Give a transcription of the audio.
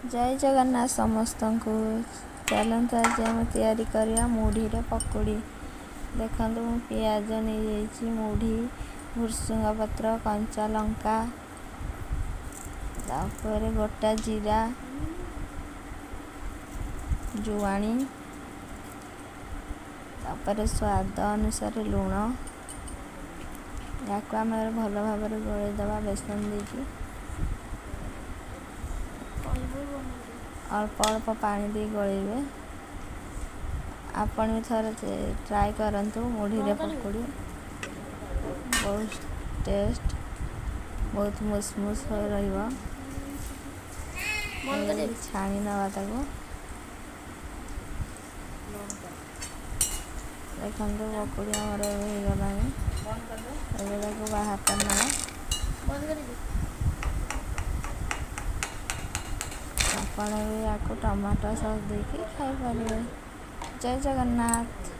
ଜୟ ଜଗନ୍ନାଥ ସମସ୍ତଙ୍କୁ। ଚାଲନ୍ତୁ, ଆଜି ଆମେ ତିଆରି କରିବା ମୁଢ଼ିରେ ପକୁଡ଼ି। ଦେଖନ୍ତୁ, ମୁଁ ପିଆଜ ନେଇଯାଇଛି, ମୁଢ଼ି, ଭୃସୁଙ୍ଗା ପତ୍ର, କଞ୍ଚା ଲଙ୍କା, ତାପରେ ଗୋଟା ଜିରା, ଜୁଆଣି, ତାପରେ ସ୍ୱାଦ ଅନୁସାରେ ଲୁଣ। ୟାକୁ ଆମେ ଭଲ ଭାବରେ ଗୋଳେଇ ଦେବା ବେସନ ଦେଇକି। ଅଳ୍ପ ଅଳ୍ପ ପାଣି ଦେଇ ଗୋଳେଇବେ। ଆପଣ ବି ଥରେ ଟ୍ରାଏ କରନ୍ତୁ ମୁଢ଼ିରେ ପକୁଡ଼ି, ବହୁତ ଟେଷ୍ଟ, ବହୁତ ମୁସମୁସ ହୋଇ ରହିବ। ଛାଣି ନେବା ତାକୁ। ଦେଖନ୍ତୁ, ପକୁଡ଼ି ଆମର ଏବେ ହେଇଗଲାଣି। ଏବେ ତାକୁ ବାହାର କରିନେବା। ଆପଣ ବି ୟାକୁ ଟମାଟୋ ସସ୍ ଦେଇକି ଖାଇପାରିବେ। ଜୟ ଜଗନ୍ନାଥ।